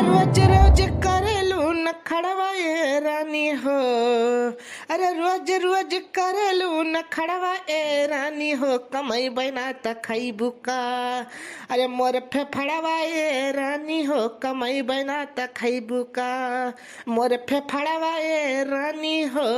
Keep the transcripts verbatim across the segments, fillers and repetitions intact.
रोज रोज करेलू नखड़वा ए रानी हो, अरे रोज रोज करेलू नखड़वा ए रानी हो, कमइबे ना त खइबू का? अरे मोर फेफड़वा ए रानी हो, कमइबे ना त खइबू का? मोर फेफड़वा ए रानी हो।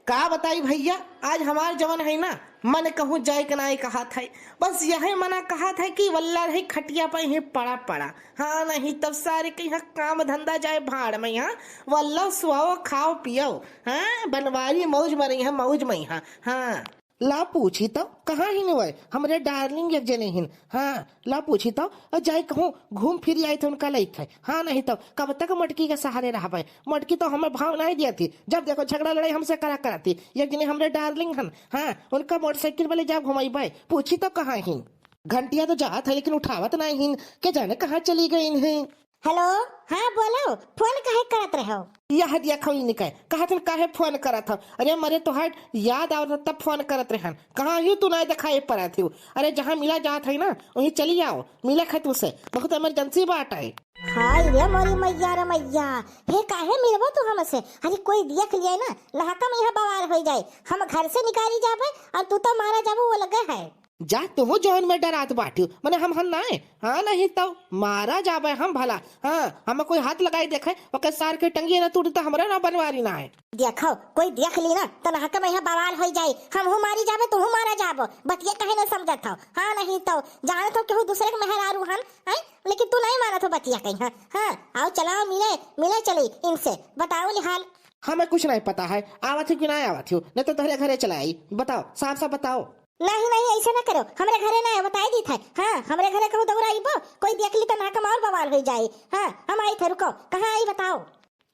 का बताई भइया, आज हमार जवन है ना, मन कहूँ जाए के नाई कहत है। बस यही मना कहत है कि वल्ला रही खटिया पे ही पड़ा पड़ा। हाँ, नहीं तब सारे कहीं काम धंधा जाए भाड़ में, हाँ। वल्ला सुआओ, खाओ पियो, हाँ, बनवारी मौज में रही है, मौज में, हाँ, हाँ। ला पूछी तो कहाँ ही नहीं हुए हमरे डार्लिंग एक जने हिन, हाँ। ला पूछी तो, अ, जाए कहूँ घूम फिर आई थे उनका लइके। हाँ, नहीं तो कब तक मटकी के सहारे रहबे? मटकी तो हमें भाव नहीं दिया थी, जब देखो झगड़ा लड़ाई हमसे करा करती। एक जने हमरे डार्लिंग हन, हाँ, उनका मोटरसाइकिल वाले जा घुमाइबे। पूछी तो कहाँ हिन? घंटिया तो जात है लेकिन उठावत नहीं हिन, के जाने कहाँ चली गई हैं। हेलो, हाँ बोलो, फोन काहे करत रहो? यह दिया खौई निकाय, कहत हन काहे फोन करत हो? अरे मरे तोहार याद आवत तब फोन करत रहन, कहाँ ही तू नहीं दिखाई पड़त हो? अरे जहाँ मिला जात है ना वहीं चली आओ, मिले खातिर से बहुत इमरजेंसी बात है। हाय रे मोरी मैया रे मैया, हे काहे मिलबो तू हमसे? अरे कोई देख लिए ना, लहका में यहाँ बवाल हो जाए, हम घर से निकाली जाबे और तू तो मारा जाबो वो लगे है। जा तुहू जौन में डरात बाटियो, मने हम हन नाय। हाँ नहीं तो मारा जाबे हम भला। हाँ, हम कोई हाथ लगाई देखे, ओके सार के टंगिया ना टूटी तो हमरा ना बनवारी ना है। देखो, कोई देख ली ना तो नहक में यहाँ बवाल हो जाई, हमहू मारी जाबे, तुहू मारा जाबो। बतिया कहे नहीं समझत हो? हाँ नहीं तो जानत हो केहू दूसरे के मेहरारू हन, हैं? लेकिन तू नहीं मानत हो बतिया कहीं। हाँ, हाँ, आओ चलाओ मिले, मिले चली इनसे, बताओ ली हाल। हमें कुछ नहीं पता है, आवत हो कि नहीं आवत हो, नहीं तो तोहरे घरे चला आई। बताओ, साफ साफ बताओ। नहीं, नहीं, ऐसे ना करो, हमरे घरे ना बताई दी था। हाँ, हमरे घरे कहूँ दौड़ आइबो, कोई देख ली तो नाक में और बवाल हो जाए। हाँ, हम आई थे, रुको, कहाँ आई बताओ।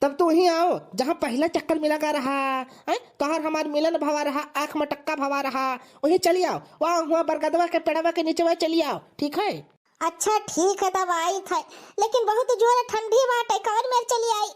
तब तो वहीं आओ जहाँ पहला चक्कर मिला का रहा, हैं? तोहर हमार मिलन भवा रहा, आँख मटक्का भवा रहा, वहीं चली आओ। वहाँ हुआ बरगदवा के पेड़वा के नीचे वहाँ चली आओ, ठीक है? अच्छा ठीक है, तब आई था, लेकिन बहुत जोर ठंडी बाटे, कवन मेर चली आई?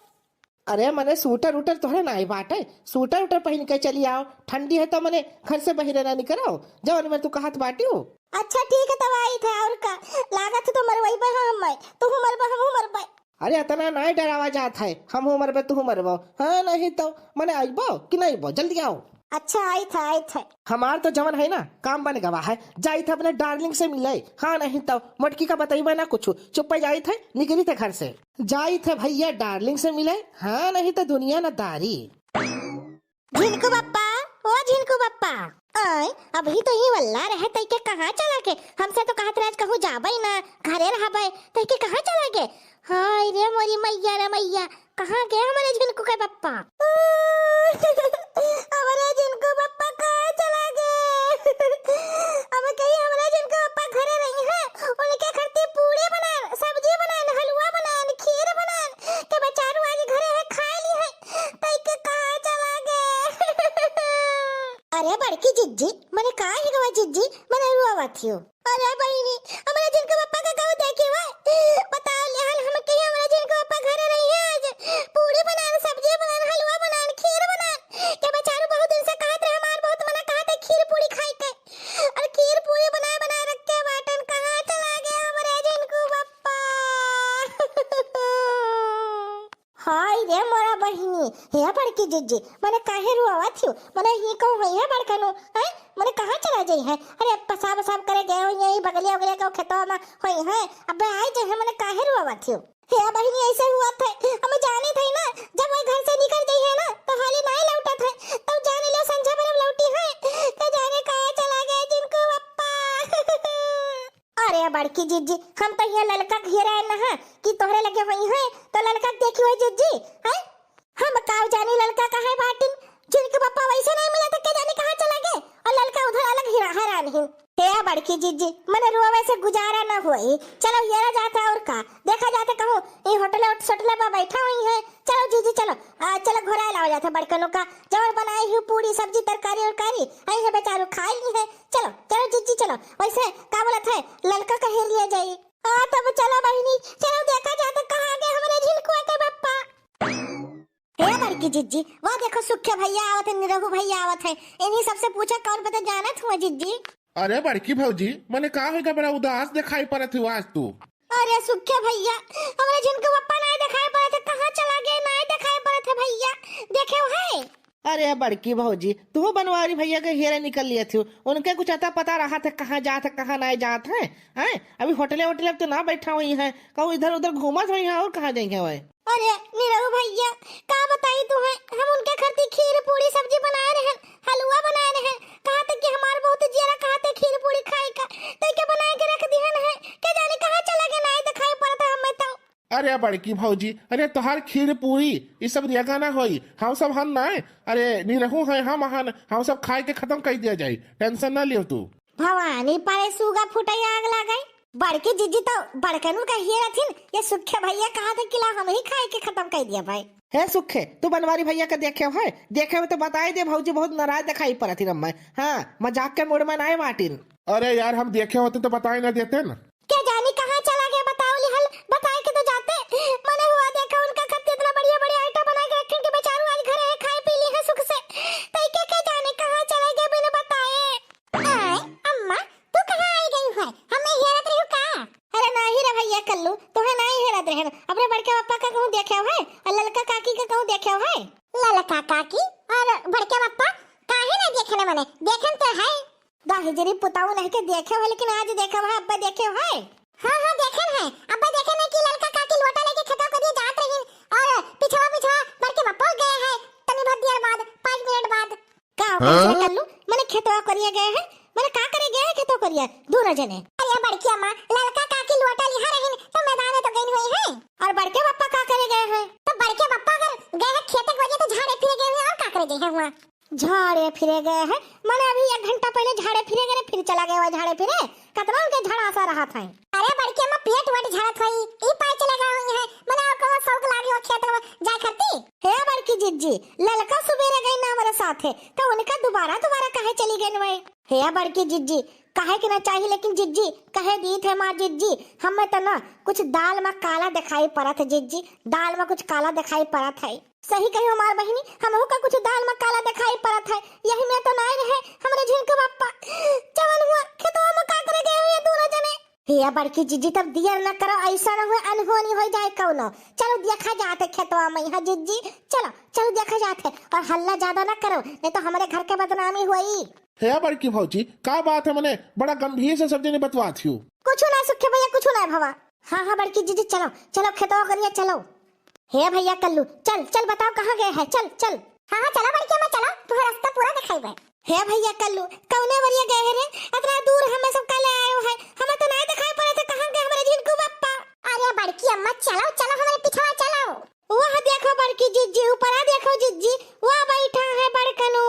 अरे मने सूटर उटर तोहरे नाई बाटे, सूटर उटर पहिन के चली आओ, ठंडी है तो मने घर से बहिरे ना निकरो, जवन में तू कहत बाटियो। अच्छा ठीक है तब आई थे, और का? लागत है तो मरवाई बे हम, मैं तू मरबे हम मरबे। अरे इतना नाई डरावा जात है, हम हूँ मरबे तू मरबो। हाँ नहीं तो मने आइबो कि नहीं आइबो, जल्दी आओ। अच्छा आई थे, आई थे। हमार तो जवन है ना काम बन गवा है, जाई थे अपने डार्लिंग से मिले। हाँ नहीं तो मोटकी का बताइबे ना कुछ, चुप्पे जाई थे, निकली थे घर से। जाई थे भैया डार्लिंग से मिले, हाँ नहीं तो दुनिया न दारी। झिनकू बप्पा, ओ झिनकू बप्पा। आय, अभी तो ही वल्ला रहे, तई के कहाँ चला गे? हमसे तो कहत रहे कहूँ जाबे ना, घरे रहबे, तई के कहाँ चला गे? हाय रे मोरी मैया रे मैया, कहाँ गे हमरे झिनकू के बप्पा? हमरे झिनकू बप्पा कहाँ चला गे? अब कहीं हमरे झिनकू बप्पा घरे रही है, उनके खातिर पूड़ी बनाएन, सब्जी बनाएन, हलवा बनाएन, खीर बनाएन, के बेचारू आज घरे है, खाए ली है, तई के कहाँ चला गे? अरे बड़की जिज्जी, मने का ही गवा जिज्जी, मने रुआवत हियो। अरे बहिनी, हमरा झिनकू बप्पा का गाँव देखे हुआ। बताओ ले हाल हम कहीं हमरा झिनकू बप्पा घरे रही है आज। पूड़ी बनाएन, सब्जी बनाएन, हलवा बनाएन, खीर बनाएन। के बेचारू बहुत दिन से कहत रहे, हमार बहुत मना कहत है खीर पूड़ी खाए के। और खीर पूड़ी बनाए बनाए रख के बाटन, कहाँ चला गए हमरा झिनकू बप्पा? हाय रे मोरा बहिनी, हे बड़की जिज्जी, मने काहे रुआवत हियो? मने ही कहूँ होई है बड़कनो, हैं? मने कहाँ चला जाई है? अरे पेशाब वेशाब करे गए होई है, बगलिया उगलिया के खेतवा में होई है, अबे आई जाई है, मने काहे रुआवत हियो? हे बहिनी ऐसे हुआ थे, हम जाने थे ना, जब वो घर से निकल जाई है ना, तो हाली नहीं लौटत है, तब जाने लो संझा बरम लौटी है, तो जाने कहाँ चला गए झिनकू बप्पा। अरे बड़की जिज्जी, हम तो यहाँ ललका घेरा है ना कि तोहरे लगे होई है, तो ललका देखी हुई जिज्जी, हैं? हम काव जानी ललका कहाँ बाटिन, झिनकू बप्पा वैसे नहीं मिला तो के जाने कहाँ चला गए, और ललका उधर अलग ही हैरान ही। हे बड़की जिज्जी, मने रुआवे से गुजारा न होई, चलो येरा जाता और का, देखा जाता कहूँ ये होटल सोटल पर बैठा हुई है, चलो जिज्जी चलो, आ, चलो घोरा लावा जाता बड़कनों का, जवन बनाई हुई पूड़ी सब्जी तरकारी उरकारी, आई है बेचारू खाई ली है, चलो, चलो जिज्जी चलो। वैसे का बोलत है, ललका कहे लिए जाई। हाँ, तब चलो बहिनी, चलो देखा जाता कहाँ गए हमरे झिनकुआ के बप्पा। हे बड़की जिज्जी, वह देखो सुख्या भैया आवत है, निरहू भैया आवत है, इन्हीं सबसे पूछा कौन पता जानत हुआ जिज्जी। अरे बड़की भौजी, मने का होइगा, बड़ा उदास दिखाई पड़त हुआ आज तू। अरे सुख्या भैया, हमरे झिनकू बप्पा नहीं अरे बड़की भौजी, तू बनवारी भैया के घेरे निकल लिया थी, उनके कुछ अता पता रहत है कहाँ जात है, कहाँ नाहीं जात है, हैं? अभी होटले वोटले पे तो ना बैठा हुई है, कहूँ इधर उधर घूमत हुई है और कहाँ जाएंगे वह? अरे निरहू भैया, का बताई तू है, हम उनके खातिर खीर पूड़ी सब्जी बनाए रहे, हलवा बनाए रहे, कहा था कि हमार बहुत जियरा कहा था खीर पूड़ी खाए का, तो के बनाए के रख दिहन है, के जाने कहाँ चला गए, नाहीं दिखाई पड़ता हमें तो। अरे बड़की भौजी, अरे तोहार खीर पूरी, ई सब रेगा ना होई, हम सब हन ना। अरे निरहू है, हम हन, हम सब खाए के खत्म कर दिया जाई, tension ना लियो तू। भवानी परे सूगा फूटे आग लागे। बड़की जिज्जी तो बड़कनू का हियरथिन, ये सुखे भैया कहा थे किला हम ही खाए के खत्म कर दिया भाई। हे सुखे, तू बनवारी भैया के देखे है? देखे हो तो बताई दे भौजी, बहुत नाराज दिखाई पड़त ही रम्मा। हाँ, मजाक के mood में नाहीं बाटिन। अरे यार, हम देखे होते तो बताए ना देते ना। के जानी कहाँ चला गया, बताओ लिहल, बताए के तो जाते। मने हुआ देखा उनका खातिर इतना बढ़िया बढ़िया item बना के रखन के बेचारू आज घरे है, खाए पी ली है सुख से। तई के, के जाने कहाँ चला गया बिना बताए। आय, अम्मा, तू कहाँ आई गई है? हमें हेरत रही का? अरे नाहीं रे भैया कल्लू, तोहे नाहीं हेरत रहन। अपने बड़के पप्पा का कहूँ देखे है और ललका काकी का कहूँ देखे है? ललका काकी और बड़के पप्पा काहे ना देखने मने? देखन तो है। दहिजरी पुताऊ नहीं के देखे है, लेकिन आज देखे है, अब्बा देखे है। हाँ, हाँ, देखे है। अब्बा देखे है कि ललका काकी लोटा लेके खेतवा करिए जात रही और पिछवा पिछवा बड़के पप्पा गए है। तनी भर देर बाद, पाँच मिनट बाद। का हो हाँ? कल्लू, मने खेतवा करिए गए है? मने का करे गए है खेतवा करिए दोनों जने? अरे बड़की अम्मा, ललका काकी लोटा लिहा रही तो मैदान में तो गई हुई है। और बड़के पप्पा का करे गए है? तो बड़के पप्पा अगर गए है खेत के वजह तो झाड़े फिरे गए हैं और का करे गए हैं हुआ? झाड़े फिरे गए हैं, मने अभी एक घंटा पहले झाड़े फिरे गए, फिर चला गया हुआ झाड़े फिरे। कतना उनके झड़ासा रहत है। अरे बड़की अम्मा, पेट वट झड़त होई, ई पाए चले गए हुई है, मने और कोनो शौक लागे हो खेत में जाए करती। हे बड़की जिज्जी, ललका सुबेरे गई ना हमारे साथे, तो उनका दोबारा दोबारा काहे चली गई वही? हे बड़की जिज्जी, कहे के ना चाहिए, लेकिन जिज्जी, कहे दीत है माँ जिज्जी, हमें तो ना कुछ दाल में काला दिखाई पड़त है जिज्जी, दाल में कुछ काला दिखाई पड़त है। सही कही हमार बहिनी, हमहू का कुछ दाल में काला दिखाई पड़त है, यही में तो नाय रहे हमरे झिनकू बाप्पा। जवन हुआ खेतवा में का करे गए हुए दोनों जने। हे बड़की जिज्जी, तब दियर न करो, ऐसा न हुए अनहोनी हो जाए कौनो। चलो देखा जात है खेतवा में, हाँ जिज्जी, चलो, चलो देखा जात है, और हल्ला ज्यादा न करो, नहीं तो हमारे घर के बदनामी हुई। हे बड़की भौजी, का बात है, मने बड़ा गंभीर से सब जने बतवात हियो। कुछ ना सुखे भैया, कुछ ना भवा। हाँ, हाँ, बड़की जिज्जी, चलो, चलो, खेतवा करिए, चलो। हे भैया कल्लू, चल, चल, बताओ कहाँ गए हैं, चल, चल। हाँ, हाँ, चलो बड़की अम्मा, चलो, तुम्हें रास्ता पूरा दिखाई बे। हे भैया कल्लू, कौने वरिया गए हैं रे? इतना दूर हमें सब का ले आयो है, हमें तो नहीं दिखाई पड़े थे, कहाँ गए हमारे झिनकू बाप्पा? अरे बड़की अम्मा, चलो, चलो, हमारे पिछवा चलो। वह देखो बड़की जिज्जी, ऊपरा देखो जिज्जी, वह बैठा है बड़कनू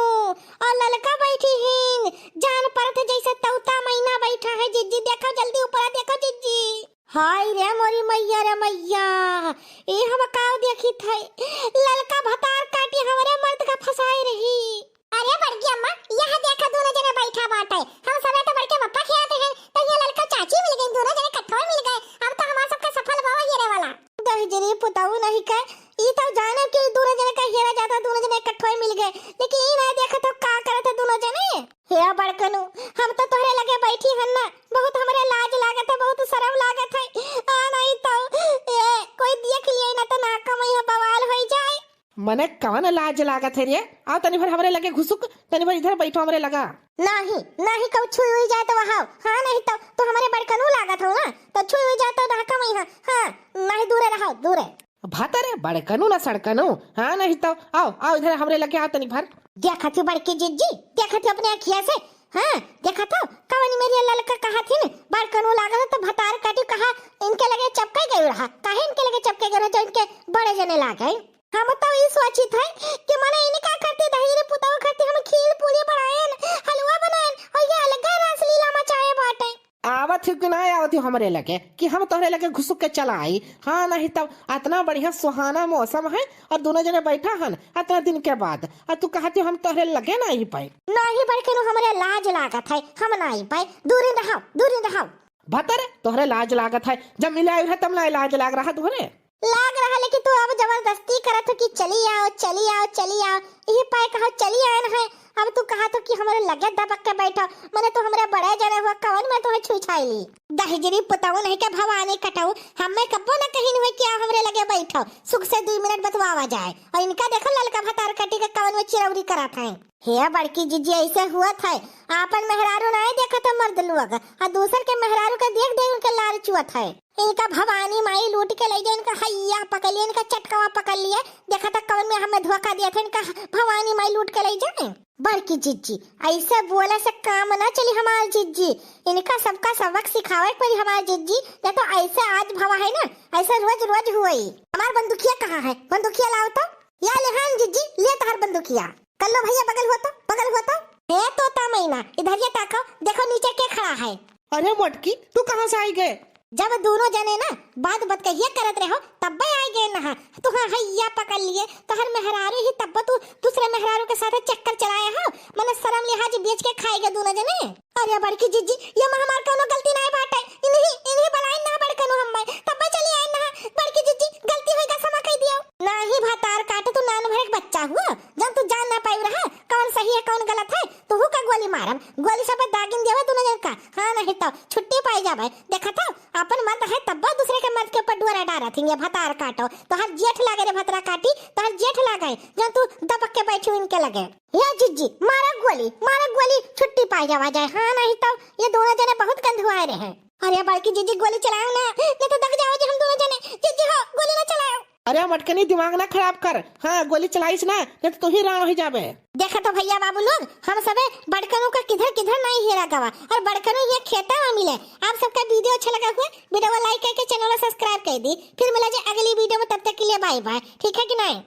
और ललका बैठी हीन, जान परत है जैसे तौता मैना बैठा है जिज्जी, देखो जल्दी ऊपरा देखो जिज्जी। हाय रे मोरी मैया रे मैया, ई हम काव देखी थे, ललका भतार काटी हमरे मर्द का फंसाए रही। अरे बड़की अम्मा, यह देखा दोनों जने बैठा बाटे, हम सबे तो बड़के पप्पा खियाते हैं, तो ये ललका चाची मिल गई, दोनों जने कठोर मिल गए, अब तो हमारा सबका सफल बाबा ये रे वाला। दहिजरी पुताऊ नहीं का, ई तो जाने कि दोनों जने का हेरा जाता, दोनों जने इकट्ठो ही मिल गए, लेकिन ई नहीं देखा तो का करत है दोनों जने। हे बड़कनू, हम तो तोहरे लगे बैठी हन ना, बहुत हमरे लाज लागत है, बहुत शर्म लागत है। आ नहीं तो, ए, कोई देख लिए ना तो ना कमाई है, बवाल हो जाए। मने कवन लाज लागत है रे? आओ तनी भर हमरे लगे घुसुक, तनी भर इधर बैठो हमरे लगा। नहीं, नहीं कहू छुई हुई जाए तो वहाओ। हाँ नहीं तो, तो हमरे बड़कनू लागत हो ना, तो छुई हुई जाए तो ना कमाई है। हाँ, नहीं दूरे रहो, दूरे। भतरे बड़कनू ना सड़कनू। हाँ नहीं तो, आओ, आओ इधर हमरे लगे आओ तनी भर। देखा थी बड़की जिज्जी, देखा थी अपने अखिया से। हाँ, देखा तो, कवनी मेरी ललका कहा थी न, बड़कनू लागत है तो भतार काटी कहा, इनके लगे चपकाई गई रहा, काहे इनके लगे चपकाई गई रहा जो इनके बड़े जने लागे। हम तो ई सोचित है कि मने इनका खातिर दहिजरी पुताऊ खातिर हम खीर पूरी बनाएन, हलवा बनाएन और ये अलग रासलीला मचाए बाटे। आवत हो कि ना आवत हो हमरे लगे कि हम तोहरे लगे घुसुक के चला आई? हाँ नहीं तब, अतना बढ़िया सुहाना मौसम है और दोनों जने बैठा हन अतना दिन के बाद, और तू कहती हो हम तोहरे लगे ना आई पाए। नहीं बड़कनू, हमरे लाज लागत है, हम ना आई पाए, दूरी रहो, दूरी रहो। भतरे, तोहरे लाज लागत है, जब मिले आयु है तब ना लाज लाग रहा तोहरे। लाग रहा, लेकिन तू अब जबरदस्ती करत हो कि चली आओ, चली आओ, चली आओ। यही पाए कहो चली आए न है, अब तू कहा तो कि हमरे लगे दबक के बैठो, मने तू हमरे बड़े जने हुआ, कवन मैं तुहे छुई छाई ली? दहिजरी पुतऊ नहीं के भवानी कटऊ, हमें कब्बो न कहिन हुए कि आ हमरे लगे बैठो, सुख से दुई मिनट बतवावा जाए। और इनका देखो ललका भतार काटी के कवन में चिरौरी करत है। हे बड़की जिज्जी, ऐसे हुआ था, आपन मेहरारू नाहीं देखत है मर्द लोग, और दूसर के मेहरारू के देख देख उनके लार चुअत है। इनका भवानी माई लूट के ले जाए, इनका हैया पकड़ लिए, इनका चटकवा पकड़ लिए, देखा था कवन में हमें धोखा दिया था, इनका भवानी माई लूट के ले जाए। बड़की जिज्जी, ऐसे बोले से काम ना चली हमार जिज्जी, इनका सबका सबक सिखावे के पड़ी हमार जिज्जी, या तो ऐसे आज भवा है ना, ऐसे रोज रोज हुई। हमार बंदुकिया कहाँ है? बंदुकिया लाओ तो। या ले हान जिज्जी, ले तोहर बंदुकिया। कल्लो भैया, बगल हुआ तो, बगल हुआ तो। हे तोता मैना, इधर ये ताको, देखो नीचे के खड़ा है। अरे मोटकी, तू कहाँ से आई गए? जब दोनों जने ना बात बतकहिया करत रहो, तब्बे आई गए नहा। तू हाँ हैया पकड़ लिए, तोहर मेहरारू ही तब्बे तू दूसरे मेहरारू के साथ चक्कर चलाए हो, मने शर्म लिहाज बेच के खाए गए दोनों जने। अरे बड़की जिज्जी, ये में हमार कौनो गलती नाहीं बाटे, इन्हीं, इन्हीं बलाइन ना बड़कनो हम्मे, तब्बे चली आइन ना। बड़की जिज्जी, गलती होई गा, क्षमा कई दियो। नाहीं भतार काटे, तू नान भर के बच्चा हुआ, जब तू जान ना पाई रहा कौन सही है कौन गलत है, तू का गोली मारम, गोली सब दागिन देवे दोनों जन का। हाँ नहीं तो छुट्टी पाई जावे। देखा था अपन मर्द है तब्बो दूसरे के मर्द के ऊपर डोरा डारा थी, ये भतार काटो, तोहर जेठ लागे रे भतरा काटी, तोहर जेठ लागे, जब तू दबक के बैठी इनके लगे। या जिज्जी, मारा गोली, मारा गोली, छुट्टी पाई जावा जाए। हाँ नहीं तो ये दोनों जने बहुत गंधुआए रहे हैं। अरे बड़की जिज्जी, गोली चलाओ ना, नहीं तो दग जाओ जी हम दोनों जने। जिज्जी हो, गोली ना चलाओ। अरे मटकनी, दिमाग ना खराब कर। हाँ, गोली चलाइस ना, नहीं तो तू ही राण हो जाबे। देखा तो भैया बाबू लोग, हम सबे बड़कनों का किधर किधर नहीं हेरा गवा, और बड़कनों ये खेता में मिले। आप सबका वीडियो अच्छा लगा हुआ, वीडियो को लाइक करके चैनल को सब्सक्राइब कर दी। फिर मिला जाए अगली वीडियो में, तब तक के लिए बाय बाय, ठीक है कि नहीं?